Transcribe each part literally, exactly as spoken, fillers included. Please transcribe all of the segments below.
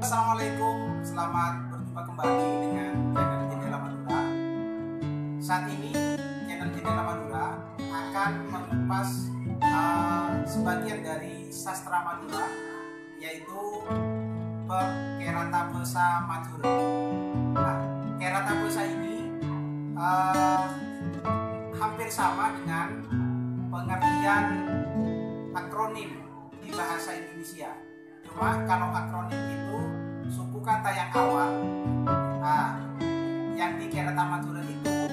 Assalamualaikum, selamat berjumpa kembali dengan channel Jendela Madura. Saat ini channel Jendela Madura akan mengupas eh, sebagian dari sastra Madura, yaitu bab Keratabasa Madhurâ. Nah, Keratabasa ini eh, hampir sama dengan pengertian akronim di bahasa Indonesia. Cuma kalau akronim itu suku kata yang awal, nah, yang di Kerata Madhurâ itu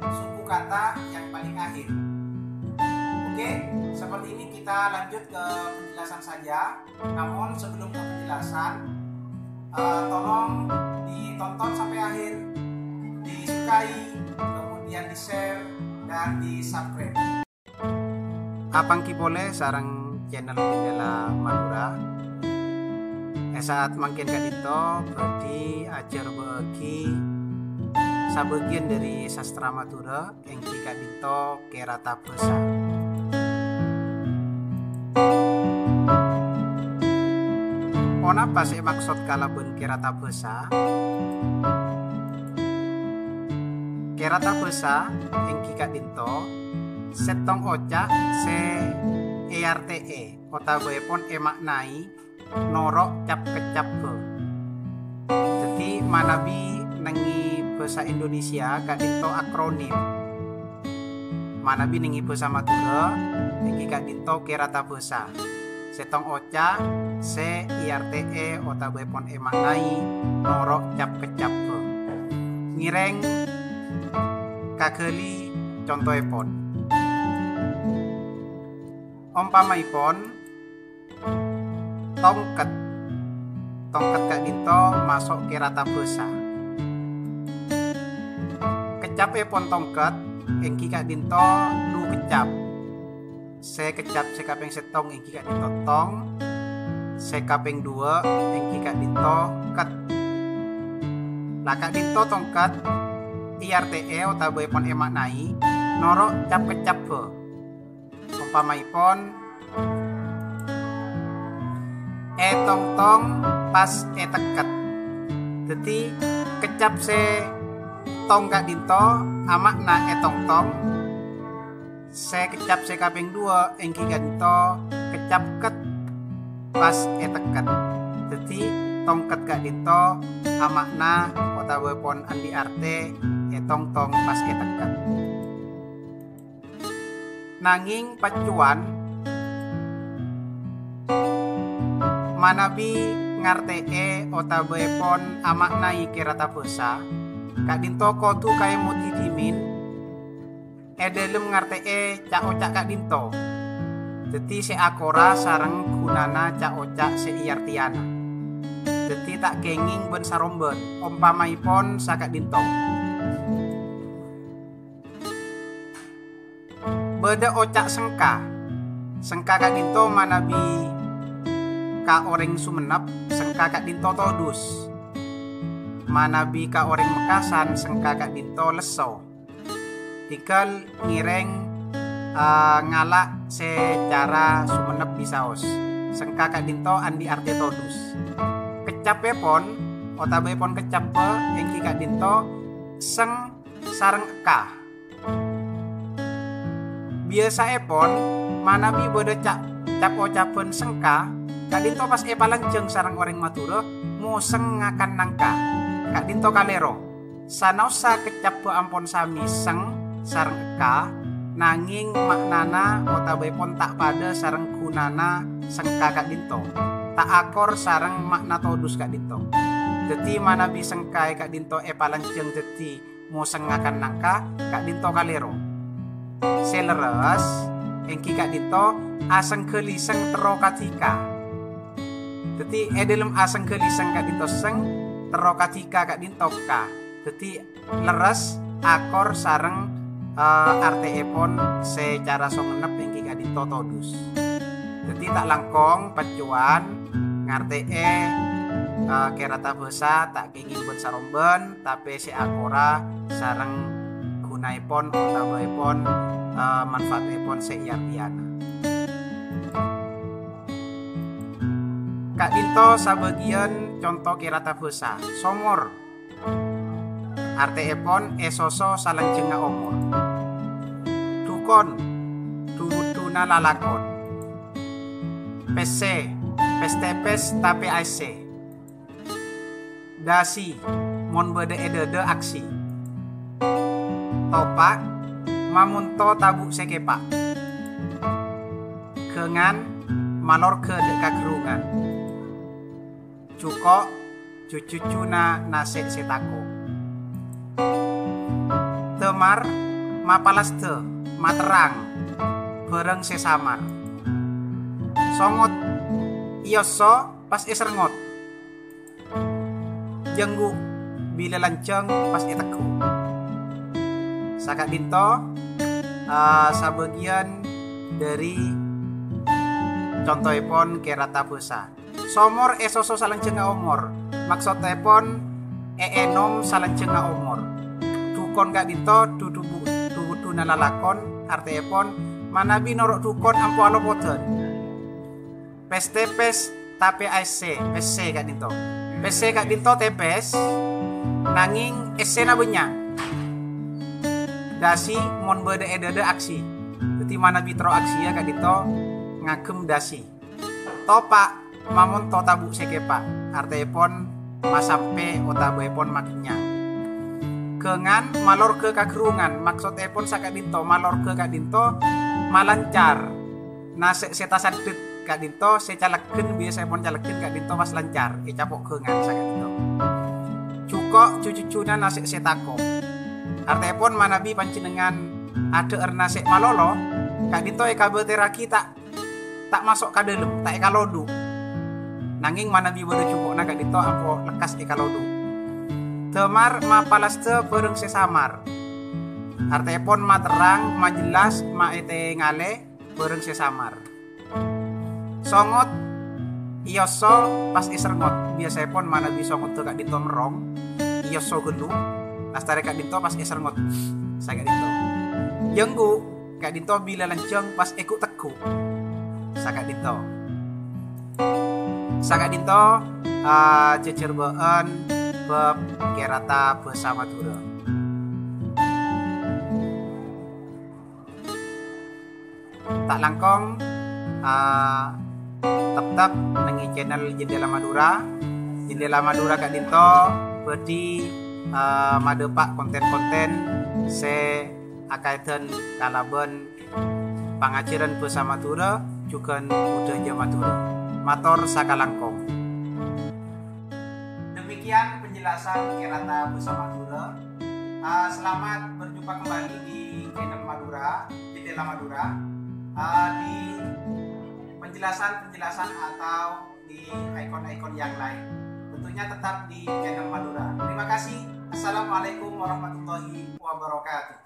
suku kata yang paling akhir. Oke, seperti ini, kita lanjut ke penjelasan saja. Namun sebelum ke penjelasan, eh, tolong ditonton sampai akhir, disukai, kemudian di-share, dan di-subscribe. Apangghi polè sareng channel Jendela Madura. È sa'at mangkèn ka'dinto bhâdhi ajhârbâ'âghi sabâgiyân dhâri sastra Madura, èngghi ka'dinto Keratabasa. Ponapa sè èmaksod kalabân Keratabasa? Keratabasa èngghi ka'dinto sèttong oca' sè èartè'è otabâèpon èmaknaè noro' cap-kecabbhâ. Dhâddhi, manabi nèngè bhâsa Indonesia ka'dinto akronim. Manabi nèngè bhâsa Madhurâ, èngghi ka'dinto Keratabasa. Sèttong oca' sè èartè'è otabâèpon èmaknaè noro' cap-kecabbhâ. Ngèrèng kaghâli contoèpon. Ompamaèpon, tongket. Tongket ka'dinto maso' Keratabasa. Kecabbhâèpon tongket èngghi ka'dinto du keccab. Sè keccab sè kapèng sèttong èngghi ka'dinto tong, sè kapèng duwâ' èngghi ka'dinto ket. La ka'dinto tongket èartè'è otabâèpon èmaknaè noro' cap-kecabbhâ. Ompamaèpon, ètongtong pas ètekket. Dhâddhi, keccab sè tong ka'dinto ama'na ètongtong, sè keccab sè kapèng duwâ' èngghi ka'dinto keccab ket pas ètekket. Dhâddhi, tongket ka'dinto ama'na otabâèpon andi' artè ètongtong pas ètekket. Nangèng paccowan, manabi ngartè'è otabâèpon ama'naè Keratabasa, ka'dinto kodhu kaèmot dhimèn è dhâlem ngartè'è ca'-oca' ka'dinto. Dhâddhi sè akora sareng ghunana ca'-oca' sè èartèyana. Dhâddhi ta' kèngèng bân-sarombân, ompamaèpon saka'dinto. Bâdâ oca' sengka. Sengka ka'dinto manabi ka orèng Songennep, sengka ka'dinto todus. Manabi ka orèng Mekasan, sengka ka'dinto lesso. Tèngghâl ngèrèng, eh, ngala' sè cara Songennep bisaos. Sengka ka'dinto andi' artè todus. Keccabbhâèpon, otabâèpon keccabbhâ èngghi ka'dinto seng sareng ekka. Biyasaèpon, manabi bâdâ ca'-, cap-ocabbhân sengka, ka'dinto pas èpalanjhâng sareng orèng Madhurâ, "Mosèng ngakan nangka." Ka'dinto kalèro. Sanaossa keccabbhâ ampon samè seng sareng ekka, nangèng ma'nana otabâèpon ta' padâ sareng ghunana sengka ka'dinto. Ta' akor sareng ma'na todus ka'dinto. Dhâddhi, manabi sengka è ka'dinto èpalanjhâng dhâddhi mosèng ngakan nangka, ka'dinto kalèro. Sè lerres, èngghi ka'dinto asengghâlisèng terro kadhika. Dhâddhi, è dhâlem asengghâlisèng ka'dinto sèng, terro kadhika ka'dinto ka. Dhâddhi, lerres akor sareng, eh, artèèpon sè cara Songennep èngghi ka'dinto todus. Dhâddhi, ta' langkong paccowan ngartè'è, eh, kèrata bhâsa ta' kèngèng bân-sarombân, tapè sè akora sareng ghunaèpon otabâèpon, eh, manfaatèpon sè èartèyana. Ka'dhinto sabâgiyân conto kèrata bhâsa. Somor, artèèpon èsoso salanjhângnga omor. Dhukon, dhu-wudhuna lalakon. Pèssè, pès-tèpès tapè aèssè. Dâsi, mon bâdâ è dâdâ aksi. Topa', mamonto tabu' sè kèpa'. Ghângan, malorghâ dâ' kaghârrungan. Jhuko', ju-jhujhuna nasè' sè tako'. Dâmar, mapalasdhâ, materrang, bhârâng sè samar. Songot, èosso, pas èserrngot. Jhângghu, bilâ lanjhâng pas ètegghu. Saka'dhinto, eh, sabâgiyân dhâri contoèpon kèrata bhâsa. Somor èsoso salanjhângnga omor, maksoddhèpon èènom salanjhângnga omor. Dhukon ka'dhinto dhu-, dhu-, dhu-, dhu-wudhuna lalakon, artèèpon manabi noro' dhukon ampo alopodhân. Pès-tèpès, tapè aèssè, pèssè ka'dhinto. Pèssè ka'dhinto tèpès, nangèng èssèna bânnya'. Dâsi, mon bâdâ è dâdâ aksi. Dhâddhi manabi terro aksiyâ ka'dhinto ngaghem dâsi. Topa', mamonto tabu' sè kèpa', artèèpon masampè otabâèpon makennyang. Ghângan, malorghâ kaghârrungan, maksoddhèpon saka'dhinto, malorghâ ka'dhinto malancar. Nasè' sè tasaddhek ka'dhinto, sè calègghân, biyasèèpon calègghân ka'dhinto pas lancar, ècapo' ghângan saka'dhinto. Jhuko', ju-jhujhuna nasè' sè tako'. Artèèpon manabi panjhennengngan adhâ'âr nasè' malolo, ka'dhinto èkabâtèrraghi ta' ta' maso' ka dâlem, ta' èkalodhu'. Nangèng manabi bâdâ jhuko'na ka'dhinto ampo lekkas èkalodhu'. Dâmar, mapalasdhâ bhârâng sè samar. Artèèpon materrang, majellas, maètèngalè bhârâng sè samar. Songot, èosso, pas èserrngot. Biyasèèpon manabi songoddhâ ka'dhinto merrong, èosso ghâllu, lastarè ka'dhinto pas èserrngot. Saka'dhinto. Jhângghu, ka'dhinto bilâ lanjhâng pas èghu-tegghu. Saka'dhinto. Saka'dhinto, ah, jhâjhârbâ'ân bab kèrata bhâsa Madhurâ. Ta' langkong, ah, teptep neng è channel Jendela Madura. Jendela Madura ka'dhinto bhâdhi, ah, madhâpa' konten-konten sè akaèdhân kalabân pangajhârân bhâsa Madhurâ jhughân budhâjâ Madhurâ. Mator sakalangkong. Demikian penjelasan kèrata bhâsa Madhurâ. Ah, selamat berjumpa kembali di channel Madura, Jendela Madura. Ah, di penjelasan-penjelasan atau di ikon-ikon yang lain. Tentunya tetap di channel Madura. Terima kasih. Assalamualaikum warahmatullahi wabarakatuh.